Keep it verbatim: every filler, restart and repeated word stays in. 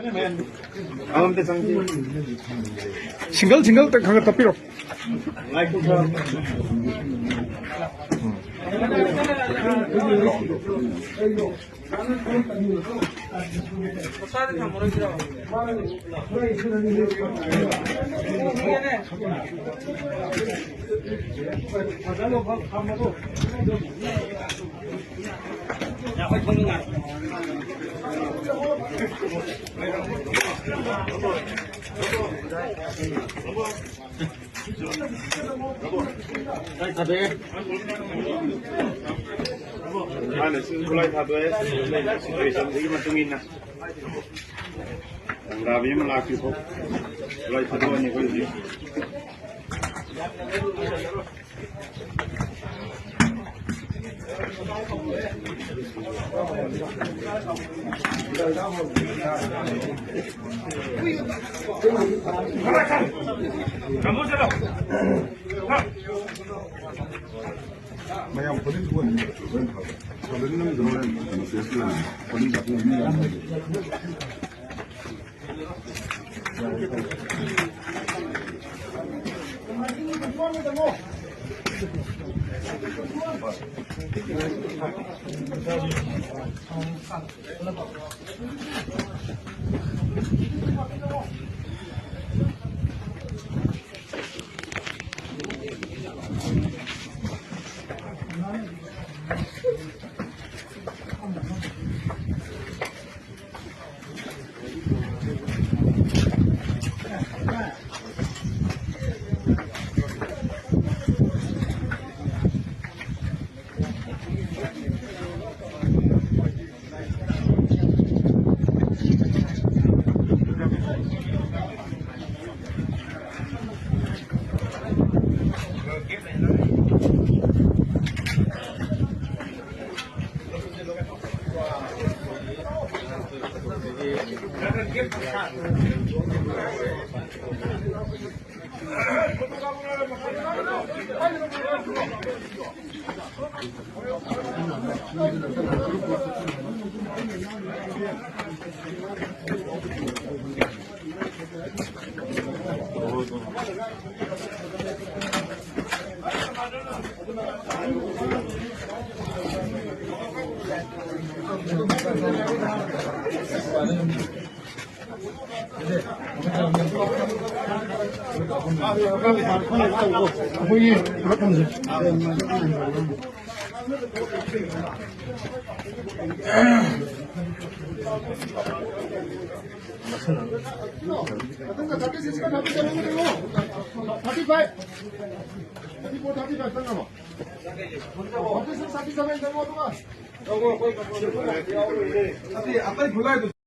ꯑꯃꯃꯝꯇ ꯆꯪꯁꯤ꯫ Single single ꯈꯔ ꯈꯔ ꯇꯞꯄꯤꯔꯣ꯫ ꯉꯥꯏꯈꯣ ꯈꯔ꯫ ꯍꯥꯟꯅꯁꯨ ꯈꯨꯠꯂꯥꯏ ꯊꯥꯗꯣꯛꯑꯦ꯫ ꯁꯤꯆꯨꯋꯦꯁꯟꯗꯨꯒꯤ ꯃꯇꯨꯡ ꯏꯟꯅ ꯍꯪꯒꯥꯃꯤ ꯑꯃ ꯂꯥꯛꯇ꯭ꯔꯤ ꯐꯥꯎ ꯈꯨꯠꯂꯥꯏ ꯊꯥꯗꯣꯛꯑꯅꯤ ꯑꯩꯈꯣꯏ ꯍꯧꯖꯤꯛ꯫ ꯃꯌꯥꯝ ꯄꯨꯂꯤꯁ ꯑꯣꯏꯅ ꯂꯣꯏꯅ ꯐꯕ꯫ ꯐꯖꯅ ꯅꯝꯗ꯭ꯔꯣ? ꯍꯣꯔꯦꯟ ꯃꯦꯁꯦꯖ ꯂꯥꯛꯑꯦ꯫ ꯄꯨꯂꯤꯁ ꯑꯄꯨꯟꯕ ꯃꯤ ꯌꯥꯝ ꯂꯩ꯫ Thirty five. Thirty four, thirty five ꯆꯪꯉꯕꯣ? Thirty six, thirty seven ꯆꯪꯉꯣ ꯑꯗꯨꯒ꯫ ꯑꯇꯩ, ꯑꯇꯩ ꯈꯨꯠꯂꯥꯏꯗꯨ